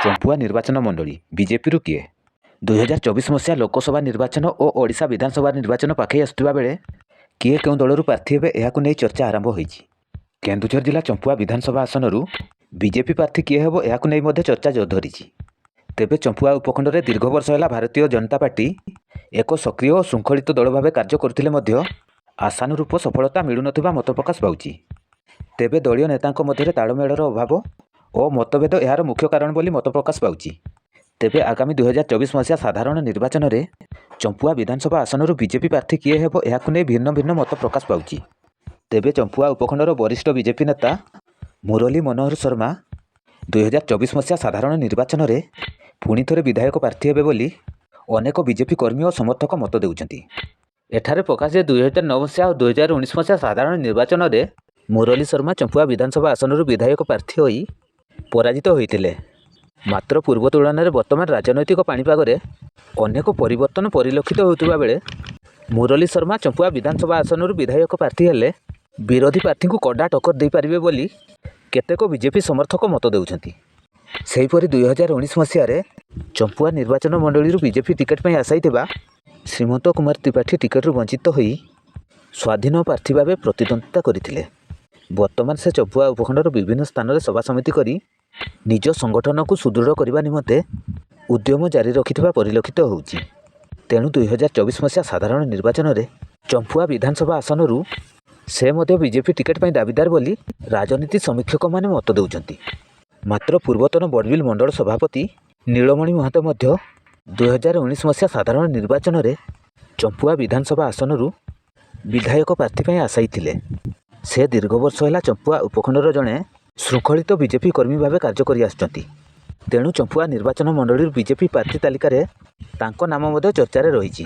ଚମ୍ପୁଆ ନିର୍ବାଚନ ମଣ୍ଡଳୀ ବିଜେପିରୁ କିଏ? 2024 ମସିହା ଲୋକସଭା ନିର୍ବାଚନ ଓ ଓଡ଼ିଶା ବିଧାନସଭା ନିର୍ବାଚନ ପାଖେଇ ଆସୁଥିବା ବେଳେ କିଏ କେଉଁ ଦଳରୁ ପ୍ରାର୍ଥୀ ହେବେ, ଏହାକୁ ନେଇ ଚର୍ଚ୍ଚା ଆରମ୍ଭ ହୋଇଛି। କେନ୍ଦୁଝର ଜିଲ୍ଲା ଚମ୍ପୁଆ ବିଧାନସଭା ଆସନରୁ ବିଜେପି ପ୍ରାର୍ଥୀ କିଏ ହେବ, ଏହାକୁ ନେଇ ମଧ୍ୟ ଚର୍ଚ୍ଚା ଜୋର ଧରିଛି। ତେବେ ଚମ୍ପୁଆ ଉପଖଣ୍ଡରେ ଦୀର୍ଘ ବର୍ଷ ହେଲା ଭାରତୀୟ ଜନତା ପାର୍ଟି ଏକ ସକ୍ରିୟ ଓ ଶୃଙ୍ଖଳିତ ଦଳ ଭାବେ କାର୍ଯ୍ୟ କରୁଥିଲେ ମଧ୍ୟ ଆଶାନୁରୂପ ସଫଳତା ମିଳୁନଥିବା ମତ ପ୍ରକାଶ ପାଉଛି। ତେବେ ଦଳୀୟ ନେତାଙ୍କ ମଧ୍ୟରେ ତାଳମେଳର ଅଭାବ ଓ ମତଭେଦ ଏହାର ମୁଖ୍ୟ କାରଣ ବୋଲି ମତ ପ୍ରକାଶ ପାଉଛି। ତେବେ ଆଗାମୀ 2024 ମସିହା ସାଧାରଣ ନିର୍ବାଚନରେ ଚମ୍ପୁଆ ବିଧାନସଭା ଆସନରୁ ବିଜେପି ପ୍ରାର୍ଥୀ କିଏ ହେବ, ଏହାକୁ ନେଇ ଭିନ୍ନ ଭିନ୍ନ ମତ ପ୍ରକାଶ ପାଉଛି। ତେବେ ଚମ୍ପୁଆ ଉପଖଣ୍ଡର ବରିଷ୍ଠ ବିଜେପି ନେତା ମୁରଲୀ ମନୋହର ଶର୍ମା 2024 ମସିହା ସାଧାରଣ ନିର୍ବାଚନରେ ପୁଣି ଥରେ ବିଧାୟକ ପ୍ରାର୍ଥୀ ହେବେ ବୋଲି ଅନେକ ବିଜେପି କର୍ମୀ ଓ ସମର୍ଥକ ମତ ଦେଉଛନ୍ତି। ଏଠାରେ ପ୍ରକାଶ ଯେ, 2009 ମସିହା ଓ 2019 ମସିହା ସାଧାରଣ ନିର୍ବାଚନରେ ମୁରଲୀ ଶର୍ମା ଚମ୍ପୁଆ ବିଧାନସଭା ଆସନରୁ ବିଧାୟକ ପ୍ରାର୍ଥୀ ହୋଇ ପରାଜିତ ହୋଇଥିଲେ। ମାତ୍ର ପୂର୍ବ ତୁଳନାରେ ବର୍ତ୍ତମାନ ରାଜନୈତିକ ପାଣିପାଗରେ ଅନେକ ପରିବର୍ତ୍ତନ ପରିଲକ୍ଷିତ ହେଉଥିବା ବେଳେ ମୁରଲୀ ଶର୍ମା ଚମ୍ପୁଆ ବିଧାନସଭା ଆସନରୁ ବିଧାୟକ ପ୍ରାର୍ଥୀ ହେଲେ ବିରୋଧୀ ପ୍ରାର୍ଥୀଙ୍କୁ କଡ଼ା ଟକ୍କର ଦେଇପାରିବେ ବୋଲି କେତେକ ବିଜେପି ସମର୍ଥକ ମତ ଦେଉଛନ୍ତି। ସେହିପରି 2019 ମସିହାରେ ଚମ୍ପୁଆ ନିର୍ବାଚନ ମଣ୍ଡଳୀରୁ ବିଜେପି ଟିକେଟ୍ ପାଇଁ ଆଶାୟୀ ଥିବା ଶ୍ରୀମନ୍ତ କୁମାର ତ୍ରିପାଠୀ ଟିକେଟରୁ ବଞ୍ଚିତ ହୋଇ ସ୍ୱାଧୀନ ପ୍ରାର୍ଥୀ ଭାବେ ପ୍ରତିଦ୍ୱନ୍ଦ୍ୱିତା କରିଥିଲେ। ବର୍ତ୍ତମାନ ସେ ଚମ୍ପୁଆ ଉପଖଣ୍ଡର ବିଭିନ୍ନ ସ୍ଥାନରେ ସଭା ସମିତି କରି ନିଜ ସଂଗଠନକୁ ସୁଦୃଢ଼ କରିବା ନିମନ୍ତେ ଉଦ୍ୟମ ଜାରି ରଖିଥିବା ପରିଲକ୍ଷିତ ହେଉଛି। ତେଣୁ 2024 ମସିହା ସାଧାରଣ ନିର୍ବାଚନରେ ଚମ୍ପୁଆ ବିଧାନସଭା ଆସନରୁ ସେ ମଧ୍ୟ ବିଜେପି ଟିକେଟ୍ ପାଇଁ ଦାବିଦାର ବୋଲି ରାଜନୀତି ସମୀକ୍ଷକମାନେ ମତ ଦେଉଛନ୍ତି। ମାତ୍ର ପୂର୍ବତନ ବଡ଼ବିଲ ମଣ୍ଡଳ ସଭାପତି ନୀଳମଣି ମହାନ୍ତ ମଧ୍ୟ 2019 ମସିହା ସାଧାରଣ ନିର୍ବାଚନରେ ଚମ୍ପୁଆ ବିଧାନସଭା ଆସନରୁ ବିଧାୟକ ପ୍ରାର୍ଥୀ ପାଇଁ ଆଶାୟୀ ଥିଲେ। ସେ ଦୀର୍ଘ ବର୍ଷ ହେଲା ଚମ୍ପୁଆ ଉପଖଣ୍ଡର ଜଣେ ଶୃଙ୍ଖଳିତ ବିଜେପି କର୍ମୀ ଭାବେ କାର୍ଯ୍ୟ କରିଆସୁଛନ୍ତି। ତେଣୁ ଚମ୍ପୁଆ ନିର୍ବାଚନ ମଣ୍ଡଳୀରୁ ବିଜେପି ପ୍ରାର୍ଥୀ ତାଲିକାରେ ତାଙ୍କ ନାମ ମଧ୍ୟ ଚର୍ଚ୍ଚାରେ ରହିଛି।